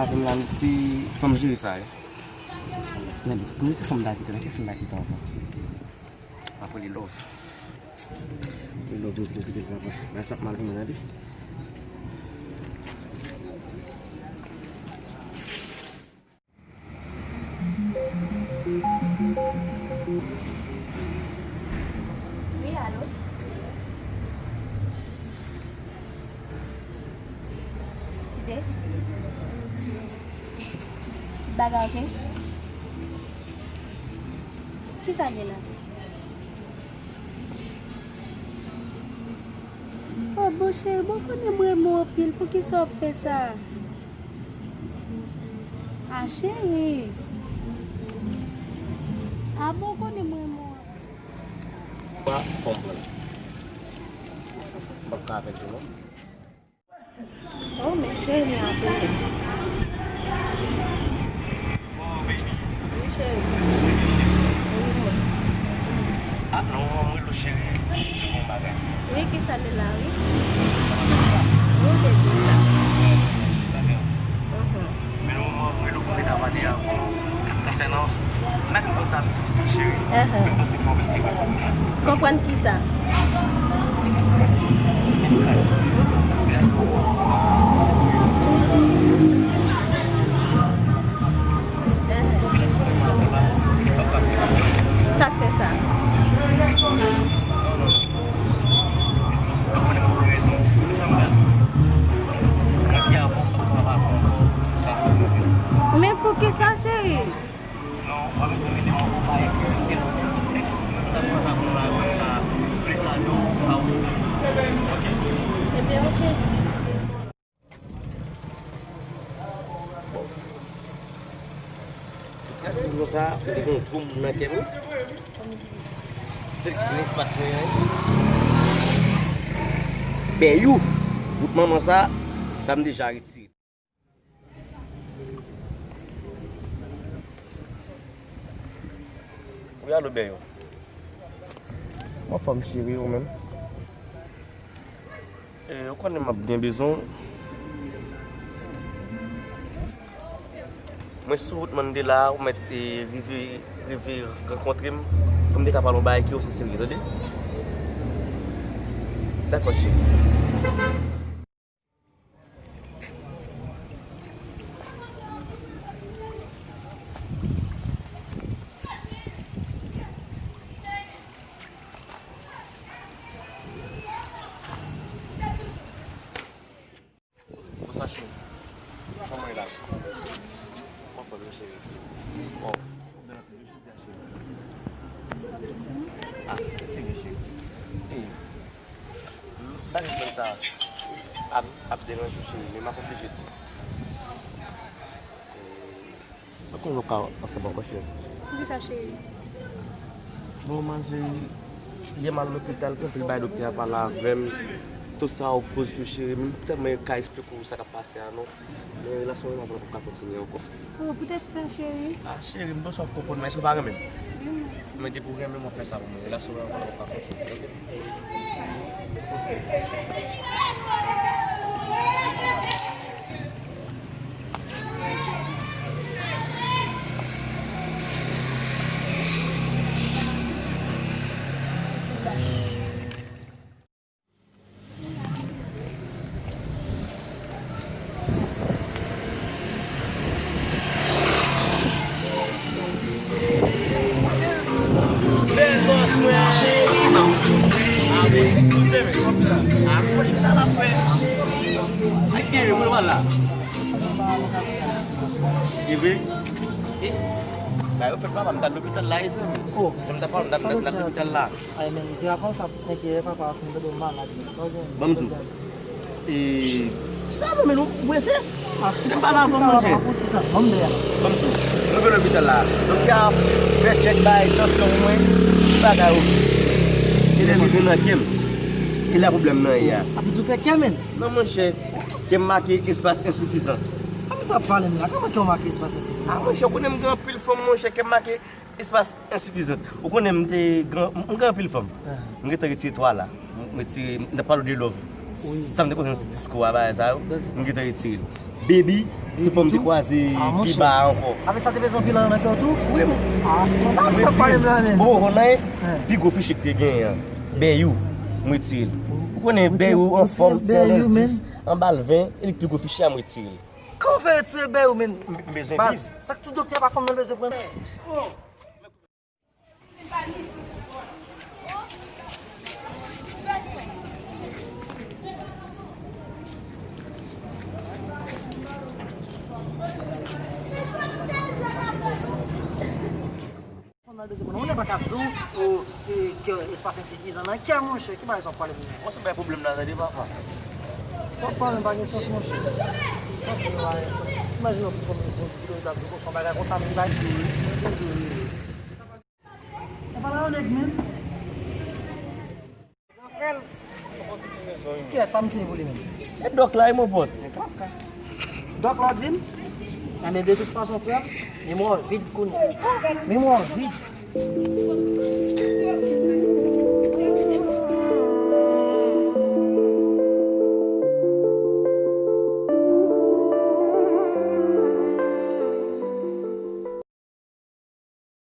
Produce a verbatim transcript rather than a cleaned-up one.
Fanm la, m si fanm jere sa yo. Nan, pou mete fanm ta kite, nan kesyon ta kite ankò. Apre li love. Li love, m di l kite l papa. Bagay sa ap mal pou mwen, tande. Wi, alo. Tite? Tout bagay oke? Kisa gen la? Oh, bon cheri, bon konnen m renmen w anpil, poukisa w ap fè sa? A cheri. A bon konnen m renmen w. Wa konprann. M p ap ka avèk ou non. Oh, men cheri, men apre. Wi, cheri. Wi, mwen. Ah, non, mwen rele w cheri. Di m yon bagay. Wi, kisa li la, wi? Wi, ou te di m sa. Bagay. Mhm. Men non, mwen rele w pou m ta pale avè w konsènan, m pa konn sa ap difisil, cheri. Ahan. Men m panse ke w ap eseye konprann mwen. Konprann kisa? Sa k fè sa? Men poukisa, cheri? Ebyen, oke. Gade moun sa, m te gen yon gwo moun nan kè m wi. Se nespas mwen an. Bèyou, bout manman sa, sa m deja retire. Wi, alo, Bèyou. Anfòm, cheri, ou menm? E, ou konnen m ap byen bezwen w. Mwen sou wout Mandela, ou mèt, e, rive, rive rankontre m, pou m te ka pale yon bagay ki osi serye, tande? Dakò, cheri. Bonswa, cheri. Kòman w ye la? Anfòm, cheri. Bon, ou bèl anpil wi jodi a, cheri. Ah, mèsi wi, cheri. Ey, bagay mwen sa ap, ap deranje w, cheri, men m ap oblije di. Ey, Mwen konnen nou ka ansanm ankò, cheri. Poukisa, cheri? Bon, man, cheri, yè m al lopital, gen anpil bagay doktè a pale avè m. Tout sa w koz tou, cheri. M tèlman ka esplike w sa k ap pase a, non. Men relasyon nou pa pral ka kontinye ankò. Oh, poutèt sa, cheri? Ah, cheri, m panse w ap konprann mwen, èske w pa renmen m? Wi, mwen. Men depi w renmen m, w ap fè sa pou mwen. Relasyon nou pa pral ka kontinye, oke? Bèl bòs mwen. Cheri, non. Ah, wi. Koute men. Ah, mwen chita la fè. Ay, cheri, mwen wala. E vre? E, ba yo fèt papa, m t al lopital la, e zanmi. Oh, m t ap, m t ap, m t ap lopital la. Ay, men, te ap konsa, enkyè papa, si m tande w malad, men, sa w gen? Ban m di w. E, chita non, men nou prese. Ah, kite m pale avè w, monchè. Ban m di w, nou rive lopital la. Doktè a fè tchèk, bay tansyon pou mwen, tout bagay oke. E lè li vin nan kè m, e la pwoblèm nan ye a. Ap di w fè kè, men. Non, monchè, kè m make espas ensifizan. Sa misye ap pale m la? Kòman kè w make espas ensifizan? Ah, monchè, ou konnen m gen anpil fanm, monchè, kè m make espas ensifizan. Ou konnen m te gen, m gen anpil fanm. Ah. M gentan retire twa la. M retire, m t ap pale w de love. Sa m te konn yon ti diskou a bagay sa yo, m gentan retire l. Baby, se fò m te kwaze pi ba a ankò. Avè sa te peze anpil nan kè w tou? Wi, m. Ah, m pa sa pale m la, men. Bon, ou konn anyen? Pi gwo fichye k te genyen an, Bèyou, m retire l. Ou konnen Bèyou anfòm, ti anlè dis, anba l ven, e li k pi gwo fichye a, m retire l. Kòman w fè retire Bèyou, men? M bezwen viv. Baz, sa k tout doktè pa fanm nan bezwen pran. Fanm nan bezwen pran. Yon nèg pa ka di w, o, e, ke espas ensifizan nan kè, monchè, ki bagay sa w ap pale m nan? Mwen se bay pwoblèm nan, tande, papa. Sa w ap pale m pa gen sans, monchè. Sa w ap pale m pa gen sans. Imajine w pou konn yon videyo ta di w konsa, yon bagay konsa, m bay. E pa la yon nèg menm. Frè l. Kiyès sa misye ye pou li menm? E dòk la, e mon pòt. Dòk la w di m? Enben, de tout fason, frè m, memwa w vid kounye a. Memwa w vid.